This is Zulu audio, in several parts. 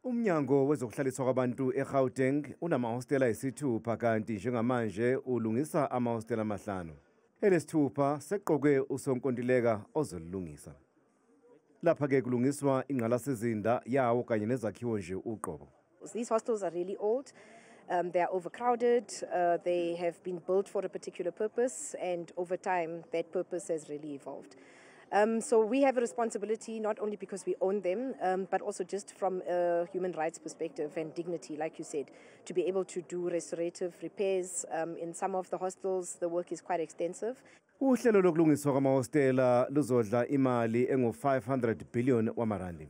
Umnyango wezokuhlaliswa kwabantu eGauteng unamahostela ayisithupha kanti njengamanje ulungisa amahostela amahlanu. Elesithupha seqokwe usonkontileka ozolungisa. Lapha-ke kulungiswa ingqalasizinda yawo kanye nezakhiwo nje uqobo. These hostels are really old. They are overcrowded. They have been built for a particular purpose, and over time, that purpose has really evolved. So we have a responsibility not only because we own them, but also just from a human rights perspective and dignity, like you said, to be able to do restorative repairs. In some of the hostels, the work is quite extensive. Uhlelo lokulungiswa kwamahostela luzodla imali engu-500 billion wamarandi.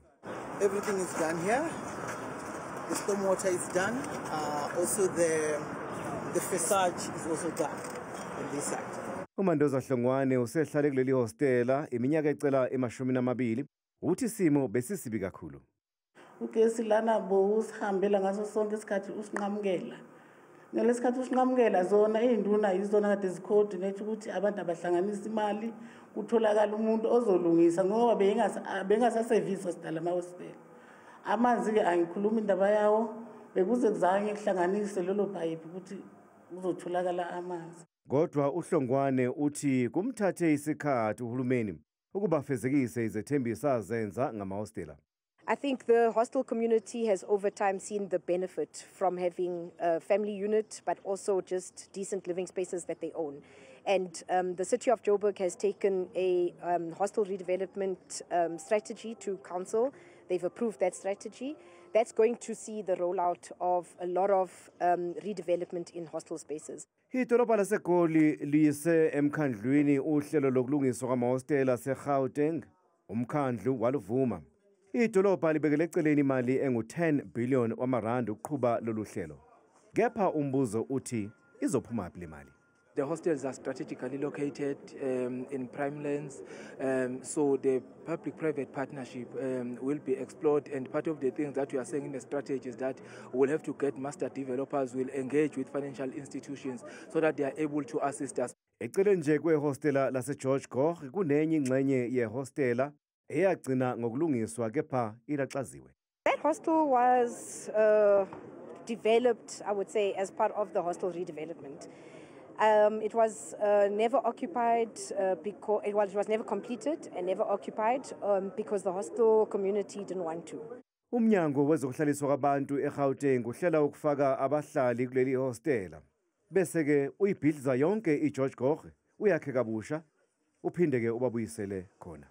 Everything is done here. The stormwater is done. Also, the facade is also done on this side. UMandoza Hlongwane usehlale kuleli hostela iminyaka ecela emashumini amabili. Uthi isimo besisibi kakhulu. Ugesi lana bowusihambela ngaso sonke isikhathi usinqamukela. Ngalesikhathi usinqamukela zona iy'nduna yizona kade zi-coordinate ukuthi abantu abahlanganisa imali kutholakala umuntu ozolungisa ngoba bengasaseviswa sidala amahostela. Amanzi-ke angikhulumi indaba yawo bekuze kuzange kuhlanganise lelo phayiphi ukuthi kuzotholakala amanzi. Kodwa uHlongwane uthi kumthathe isikhathi uhulumeni ukuba afezekise izethembiso azenza ngamahostela. I think the hostel community has over time seen the benefit from having a family unit, but also just decent living spaces that they own. And the city of Joburg has taken a hostel redevelopment strategy to council. They've approved that strategy. That's going to see the rollout of a lot of redevelopment in hostel spaces. Idolobha laseGoli liyise emkhandlwini uhlelo lokulungiswa kwamahostela aseGauteng. Umkhandlu waluvuma. Idolobha libekele eceleni imali engu-10 billion wamarandi ukuqhuba lolu hlelo. Kepha umbuzo uthi izophuma phi le mali? The hostels are strategically located in prime lands, so the public-private partnership will be explored. And part of the things that we are saying in the strategy is that we'll have to get master developers, will engage with financial institutions so that they are able to assist us. Eceleni nje kwehostela lase-George Goch kunenye ingxenye yehostela eyagcina ngokulungiswa kepha ilaxaziwe. That hostel was developed, I would say, as part of the hostel redevelopment. It was never occupied because it was never completed and never occupied because the hostel community didn't want to. Umnyango wezokuhlaliswa kwabantu eGauteng uhlela ukufaka abahlali kuleli hostela. Bese ke uyibhidliza yonke iGeorge Goch, uyakhe kabusha, uphinde ke ubabuyisele khona.